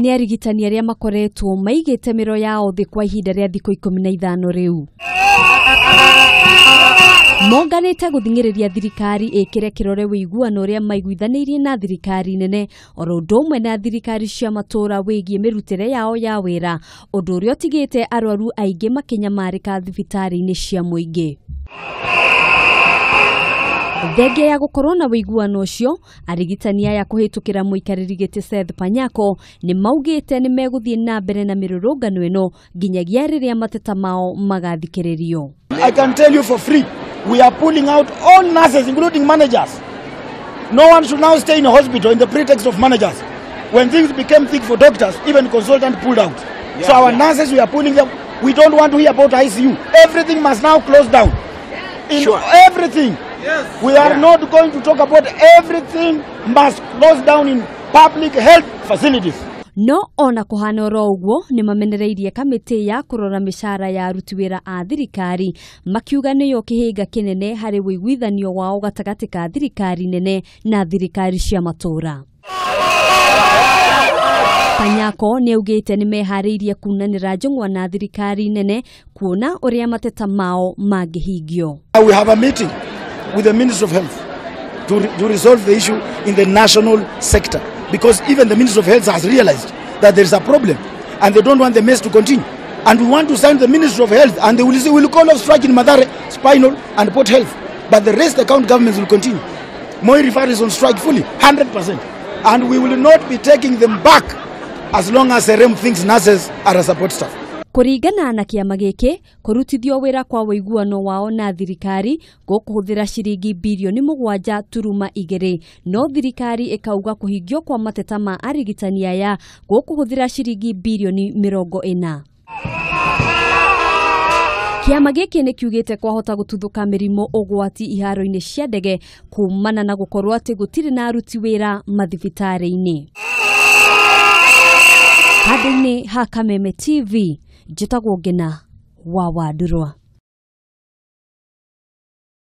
Aya nĩ arigitani arĩa makoretwo maigĩte mĩro yao thĩ kwa ihinda rĩa thikũ 15 rĩu. Monganĩte gũthing'ĩrĩria thirikari ĩkĩre kĩrore ũiguano ũrĩa maiguithanĩirie na thirikari nene oro ũndũ ũmwe na thirikari cia matũũra wĩgiĩ mĩrutĩre yao ya wĩra, ũndũ ũrĩa ũtigĩte arwaru aingĩ makĩnyamarĩka thibitarĩ-inĩ cia mũingĩ. Thengia ya gũkorwo na ũiguano ũcio, arigitani aya kũhĩtũkĩra mũikarĩri gĩtĩ Seth Panyako nĩ maugĩte nĩ megũthiĩ na mbere na mĩrũrũngano ĩno nginyagia rĩrĩa mateta mao magathikĩrĩrio. I can tell you for free, we are pulling out all nurses, including managers. No one should now stay in a hospital in the pretext of managers. When things became thick for doctors, even consultants pulled out. So our nurses, we are pulling them. We don't want to hear about ICU. Everything must now close down. In everything. Yes. We are not going to talk about everything must close down in public health facilities. No ona kũhana oro ũguo nĩ mamenereirie kamĩtĩ ya kũrora mĩcara ya aruti wĩra a thirikari, makiuga nĩyo kĩhĩnga kĩnene harĩ ũiguithanio wao gatagatĩ ka thirikari nene na thirikari cia matũũra. Panyako nĩ augĩte nĩ meharĩirie kunanĩra njũng'wa na thirikari nene kuona ũrĩa mateta mao mangĩhingio. We have a meeting with the Ministry of Health to resolve the issue in the national sector, because even the Ministry of Health has realized that there is a problem and they don't want the mess to continue. And we want to sign the Ministry of Health, and they will say, we'll call off strike in Mathare, Spinal and Port Health. But the rest, the county governments will continue. Moi Referral is on strike fully, 100%. And we will not be taking them back as long as Serem thinks nurses are a support staff. Kũringana na kĩama gĩkĩ, kũrutithio wĩra kwa ũiguano wao na thirikari gũkũhũthĩra ciringi birioni 7.2, no thirikari ĩkauga kũhingio kwa mateta ma arigitani aya gũkũhũthĩra ciringi birioni 40. Kĩama gĩkĩ nĩ kiugĩte kwahota gũtuthũka mĩrimũ ũgwati iharo-inĩ cia ndege kumana na gũkorwo atĩ gũtirĩ na aruti wĩra mathibitarĩ-inĩ. Handũ-inĩ ha Kameme TV, njĩtagwo Ngina wa Wandurwa.